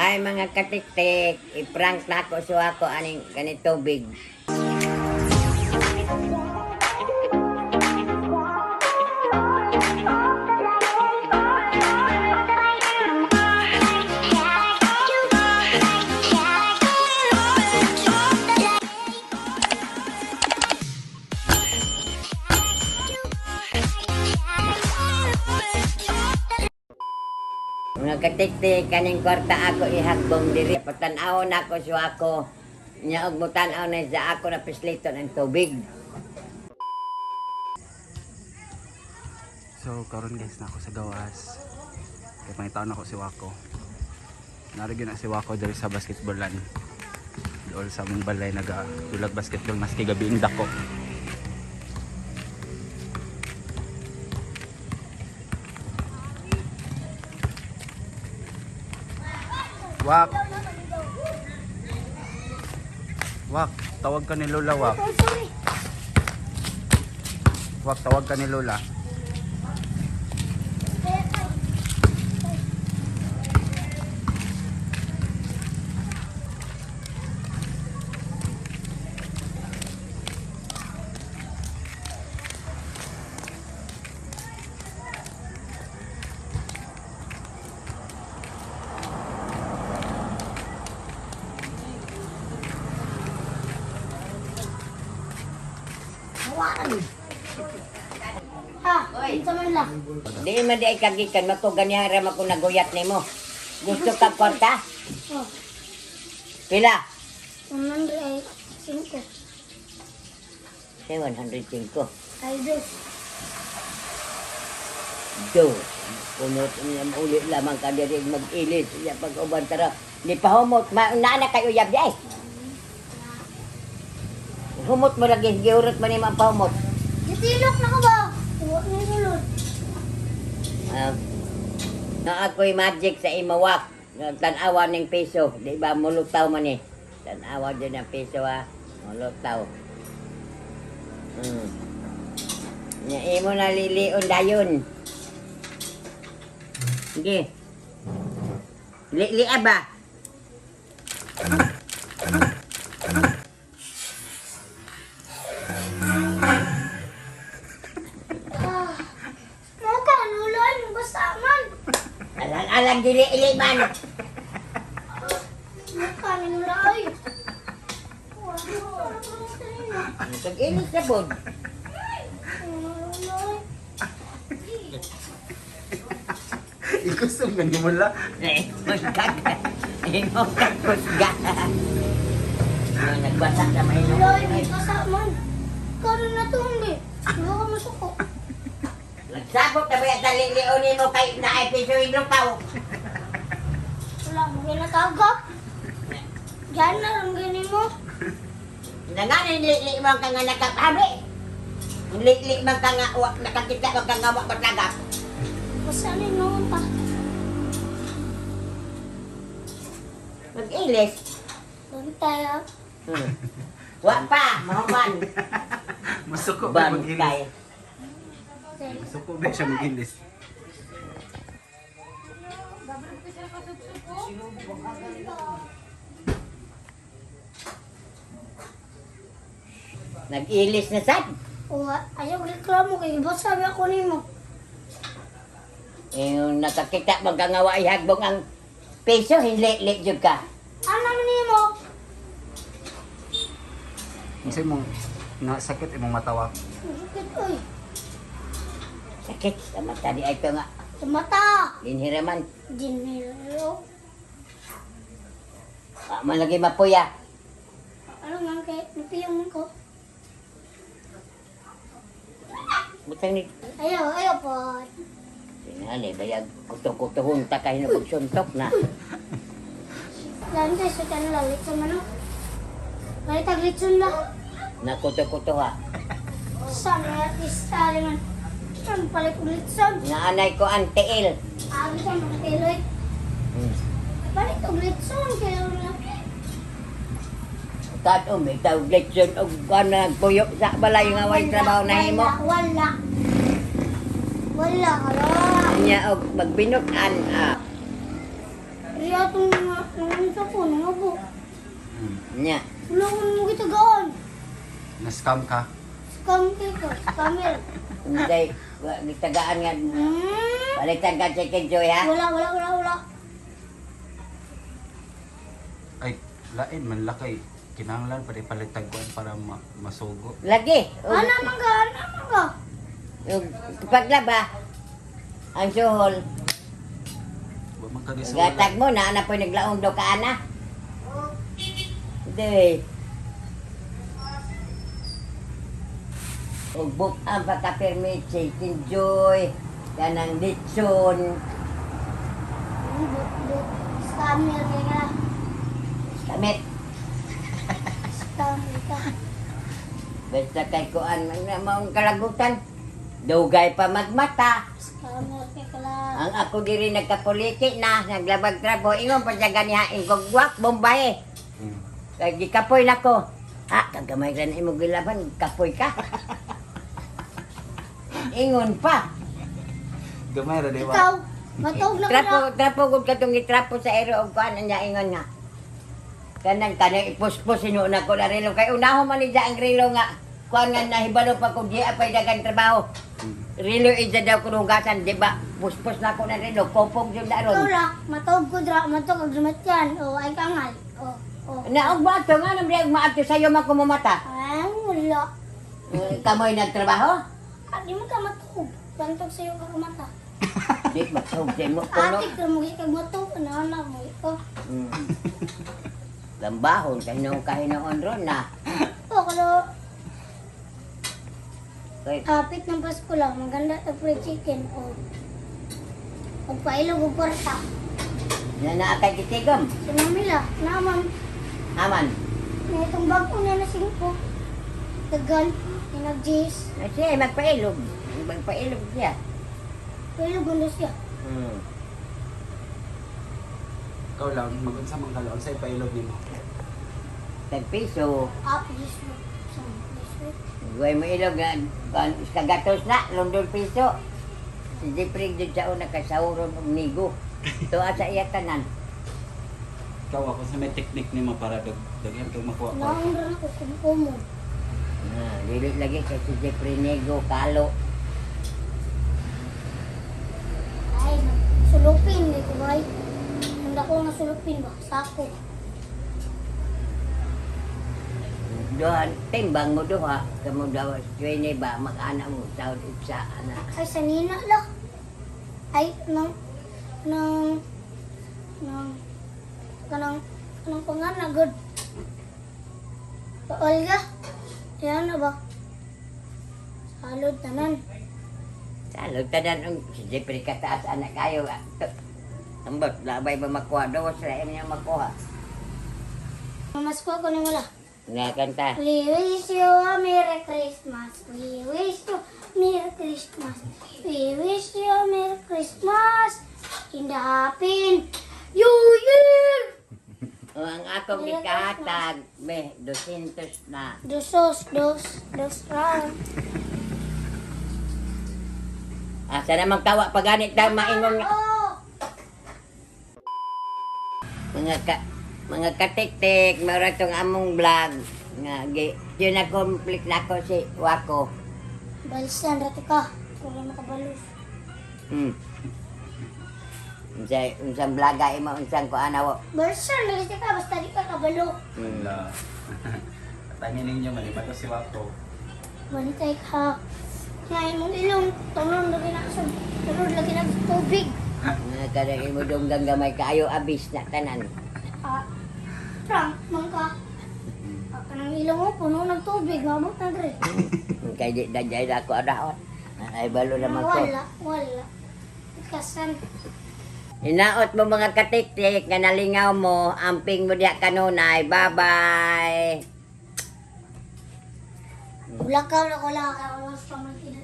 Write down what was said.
Hi mga katiktik, i-prank na ako so ako aning ganit tubig. Mga katiktik, kaning kwarta ako ihagbong diri. Patan-awon ako so ako. Nya og mutan-aw na sa ako na pislito ng tubig. So karon guys na ako sa gawas. Kay pangitaon ako si Wako. Narigyan na si Wako diri sa basketballan. Dool sa among balay naga dulag basketball maski gabi ang dako. Wak. Wak, tawag ka ni Lola, Wak. Wak, tawag ka ni Lola. Ha, unsa man la? Di man di ay kagikan mako ganihan ra mako naguyat nimo. Gusto ka kwarta? Oh, Pila? 105. Say 105. Ay, dos. Do. Punot niya uli lamang ka diri mag-ilis iya pag-uban tara. Di pa humot ma naa na kayo uyab di ay. Humot mo lagi giurot man nimo ang pahumot. Gitilok na ko ba? Wa ni sulod. Ah, na ako'y magic sa imawak. Tanawa ng piso. Di ba mulutaw man eh. Tanawa din ang piso ha. Mulutaw. Nya imo na lilion dayon. Sige. Lilia ba? Ah. Mo ka nulon basta man. Alang-alang dili ili man. Mo ka nula ay. Pag-ilis na pod. Ikusog na ni mula. Eh, magkaka. Ingon ka kusga. Nagbasa sa may Nulon, basta man. Karon na to hindi. Di ka masuko. Nagsabot na ba yung taliliunin mo kay naay piso ilutaw? Wala mo ginatagap. Diyan na lang gini mo. Nanganin lili mo ka nga nakapami. Lili man ka nga wa, nakakita man ka nga wa matagap. Basta ni noon pa. Mag-ilis. Doon tayo. Wa pa, mahuman. Masuko ba mag-ilis? Bantay. Masuko ba siya mag-ilis? Nag-ilis na sad. O, ayaw reklamo kay basta sabi ako nimo. Eh, yung nakakita man ka nga wa ihagbong ang piso, hinli-li jud ka. Ano man nimo? Kasi mong nasakit imong matawa. Sakit oy. Sakit sa mata di ay ito nga. Sa mata. Dinhiraman. Dinero. Wa man lagi mapuya. Ano nga kay napiyong ko? Butang ni Ayaw, ayaw po. Sinali, bayag kuto-kutohon ta kayo na pagsuntok na. Lante sa kanila litson man. Balik tag litson la. Nakuto-kuto ha. Sa mga isali man. Ang palit og litson. Naanay ko ang tiil. Agi sa mga tiloy. Palit og litson kayo na. Kat umi tawag lechon og kuan na nagpuyo sa balay nga way trabaho na himo. Wala. Wala. Wala. Nya og magbinutan ah. Riya itong mga Nung unsa ko, nung abo. Nya. Wala ko nung gitagaan. Na-scam ka. Scam kay ka, scammer. Hindi, gitagaan nga. Palitan ka chicken joy ha. Wala, wala, wala, wala. Ay, lain man lakay. Kinahanglan pa rin palitagwan para masugo. Lagi. Ana man ka, ana man ka. Ug paglaba, ang suhol, Wa man kagisugo. gatag mo na, ana po naglaong do ka ana. Hindi. Ug book ang pagka-permit, chicken joy, kanang litson, Scammer kay ka. kamit. Scammer ka. Basta kay kuan man na maong kalagutan. Dugay pa magmata. Scammer kay ka lang. Ang ako diri nagkapuliki na, naglabag trapo, ingon pa siya ganiha, ingkog wak, Bombay. Kay gikapoy na ko. Ah, kagamay ra na imong gilaban, kapoy ka. Ingon pa. Gamay ra di ba? Ikaw, matog na Trapo, ka. trapo gud katong gitrapo sa ero og kuan nya ingon nga. Kanang kanang ipuspos sinuuna ko na relo kay unaho man ni ang relo nga kuan nga nahibalo pa ko di apay dagang trabaho. Relo ija daw ko hugasan, di ba? Puspos na ko na relo, kopong jud na Ikaw ron. ra, matog ko dra, matog og sumatyan. O, ay kangal. O, o. Naog ba ato nga nang di maadto sayo man ko mamata. Ay, wala. Eh, kamoy nagtrabaho? Ah, di mo ka matog. Bantog sa'yo ka kumata. Di matog di mo kuno. Ate, kung mo kag matog, ano na mo ko. Lambahon kahinoon kahinoon ron na. O, kalo, Kay kapit ng Pasko lang, maganda ta fried chicken. O, og pailog og kwarta. Na naa kay gitigom. Si Mamila, naman, Aman. na itong bago na na singko. Tagal, inag-jis. Na siya magpailog. Magpailog siya. Pailog na siya. Ikaw lang, magunsa man ka lang sa ipailog nimo. Tag piso. Ah, please mo. Please mo. Guay mo ilog nga kan kagatos na London piso. Si Jeffrey jud sa una kay sauron og nigo. Tuwa sa iya tanan. Ikaw ako sa may technique nimo para daghan kag makuha ko. Naon rin ako kumkumon. Ah, dili lagi kay si Jeffrey nigo kalo. Ay, sulupin, di ko ba? Handa ko nga sulupin ba? Sako. Duha timbang mo duha kamo daw 20 ba mag-ana mo taon itsa ana. Ay, sa nina lang. Ay, nang, nang, nang, kanang, kanang pangana, good. Olga, yan na ba? Salod tanan. Salog tanan ang si Jeffrey kataas anak kayo. Ah, ambot labay ba makuha daw sa niya makuha. Mamasko ko ni wala. Nga kanta. We wish you a Merry Christmas. We wish you a Merry Christmas. We wish you a Merry Christmas. In the Happy New Year! O, ang akong gikahatag, be, 200 na. Dos, dos, dos round. Asa naman kawa pag ganit tayo maingon nga. Oh! Mga katiktik, meron itong among vlog. Nga, gi, yun na complete na ako si Wako. Balsan, rati ka. Wala makabalos. Unsang vlog ay mo, unsang kuan awo. Balsan, rati ka. Basta di ka kabalo. Wala. Tangin ninyo manibalo si Wako. Bantay ka. Ngayon mong ilong, tunon lagi na sa tunon lagi na sa tubig. Nga kanang imo donggang gamay kaayo abis na tanan. Ah, Frank, man ka. Ah, kanang ilong mo, puno ng tubig. Mamot na dre. Kay di dajay na ako adaot. Ay balo naman ko. Wala, wala. Kasan. Inaot mo mga katiktik nga nalingaw mo, amping mo diya kanunay. Bye-bye. Wala ka, wala ka, wala ka. Wala ka, wala ka.